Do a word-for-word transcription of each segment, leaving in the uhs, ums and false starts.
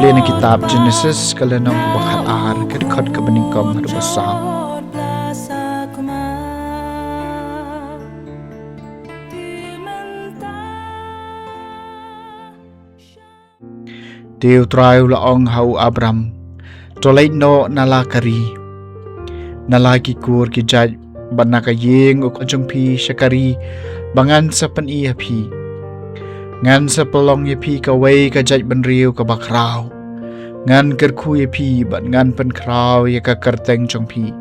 Te na kitab Genesis ka lynnong ba khat ar, ka dkhot kaba nyngkong haduh ba saw. Te U Trai u la ong ha u Abram, to leit noh na la ka ri, na la ki kur ki jait, bad na ka ïing u khun jong phi sha ka ri ba ngan sa pyni ha phi. Ngan sa pynlong ïa phi kawei ka jait bynriew kaba khraw. Ngan kyrkhu ïa phi bad ngan pynkhraw ïa ka kyrteng jong phi.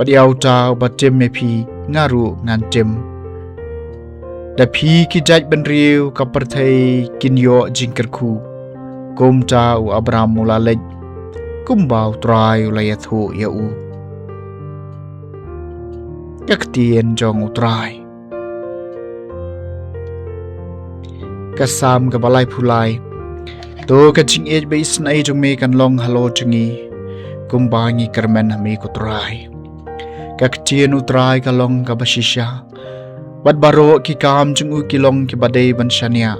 Bad ïa uta uba tim ïa phi nga ruh ngan tim. Da phi ki jait bynriew ka pyrthei kin ïoh jingkyrkhu. Kumta u Abram u la leit kumba U Trai u la ïathuh ïa u. Ka ktien jong U Trai. Ka Salm kaba laiphew lai. To ka jingïeit ba isynei jong me kan long halor jong ngi, kumba ngi kyrmen ha me ko Trai. Ka ktien U Trai ka long kaba shisha, bad baroh ki kam jong u ki long kiba dei ban shaniah.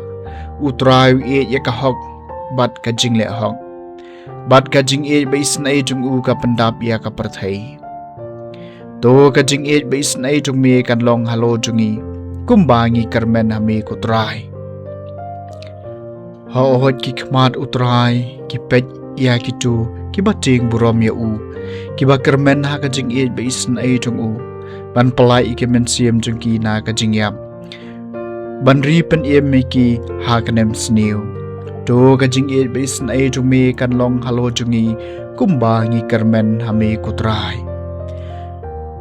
U Trai u ïeit ïa ka hok bad ka jingleh hok, bad ka jingïeit ba isynei jong u ka pyndap ïa ka pyrthei. To ka jingïeit ba isynei jong me kan long halor jong ngi, kumba ngi kyrmen ha me ko Trai. Ha u hoi ki khmat U Trai ki peit ïa kito kiba tieng burom ïa u, kiba kyrmen ha ka jingïeit ba isynei jong u, ban pyllait ïa ki mynsiem jong ki na ka jingïap, ban ri pynim ïa ki ha ka nemsniew. To ka jingïeit ba isynei jong me kan long halor jong ngi, kumba ngi kyrmen ha me ko Trai.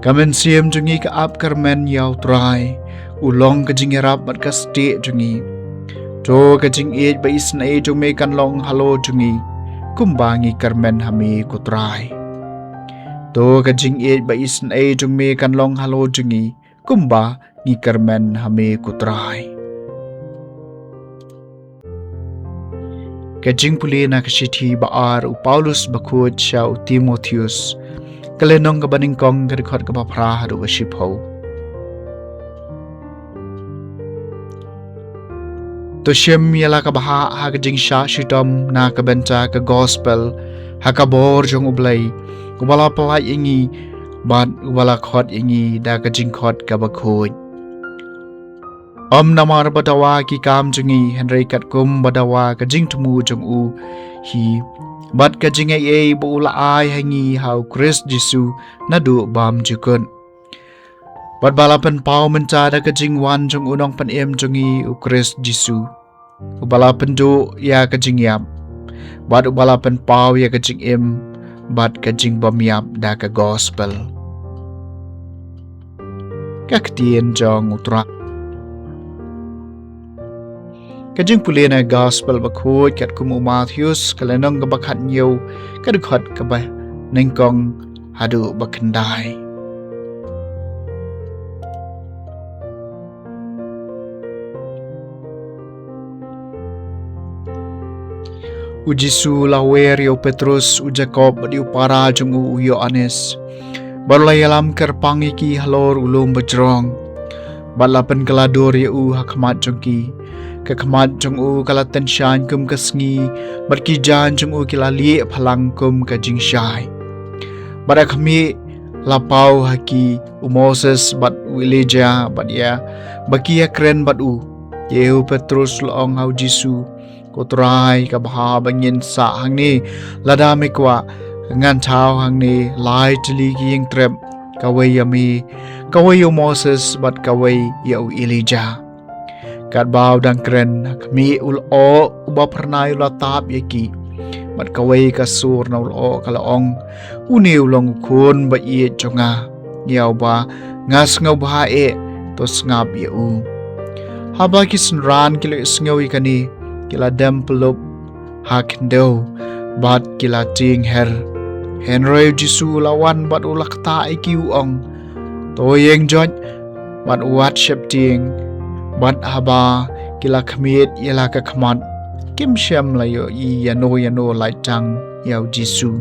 Ka mynsiem jong ngi ka ap kyrmen ïa U Trai, u long ka jingïarap bad ka stieh jong ngi. To ka jingïeit ba isynei jong me kan long halor jong ngi, kumba ngi kyrmen ha me ko Trai. To ka jingïeit ba isynei jong me kan long halor jong ngi, kumba ngi kyrmen ha me ko Trai. Ka jingpule na ka shithi ba ar u Paulus bakhuid sha u Timotheus, ka lynnong kaba nyngkong, ka dkhot kaba phra haduh ba shiphew. To shim ïa la ka bhah ha ka jingshah shitom na ka bynta ka gospel, ha ka bor jong U Blei, uba la pyllait ïa ngi, bad uba la khot ïa ngi da ka jingkhot kaba khuid. Ym namar ba dawa ki kam jong ngi, hynrei katkum ba dawa ka jingthmu jong u hi, bad ka jingaiei ba u la ai ha ngi ha u Khrist Jisu naduh bymjukut. Bad ba la pynpaw mynta da ka jingwan jong u Nongpynim jong ngi u Khrist Jisu, uba la pynduh ïa ka jingïap, bad uba la pynpaw ïa ka jingim bad ka jingbymïap da ka gospel. Ka ktien jong U Trai. Ka jingpule na gospel bakhuid katkum u Mathaios, ka lynnong kaba khathynñiew, ka dkhot kaba nyngkong haduh ba khyndai. U Jisu u la wer ïa u Petrus, u Jakob, bad ïa u para jong u, u Ïoannis, bad u la ïalam kyrpang ïa ki halor u lum bajrong. Bad la pynkylla dur ïa u ha khmat jong ki. Ka khmat jong u ka la tyngshaiñ kum ka sngi, bad ki jaiñ jong u ki la lieh phalang kum ka jingshai. Bad ha khmih la paw ha ki u Moses bad u Elijah, bad ïa ba ki ïakren bad u. Te u Petrus u la ong ha u Jisu, Ko Trai, ka bha ba ngin sah hangne, lada me kwah, ngan thaw hangne lai tylli ki ïingtrep, kawei ïa me, kawei ïa u Moses, bad kawei ïa u Elijah. Katba u dang kren, ha khmih u lyoh uba phyrnai u la tap ïa ki. Bad kawei ka sur na u lyoh ka la ong, Une u long u Khun ba ïeit jong nga, ïa uba nga sngewbha eh, to sngap ïa u. Haba ki synran ki la ïohsngew ïa kane, ki la dem pyllup ha khyndew, bad ki la tieng her. Hynrei u Jisu u la wan bad u la ktah ïa ki, u ong, To ïeng joit bad wat sheptieng. Bad haba ki la khmied ïa la ka khmat, kim shym la ïohi ïano ïano lait tang ïa u Jisu.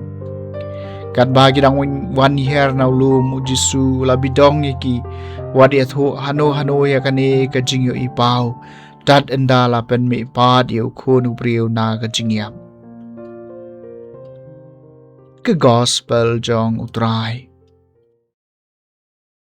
Katba ki dang wan hiar na u lum, u Jisu u la bidong ïa ki, wat ïathuh hano hano ïa kane ka jingïohi paw, tad ynda la pynmihpat ïa u Khun u briew na ka jingïap. Ka Gospel jong U Trai.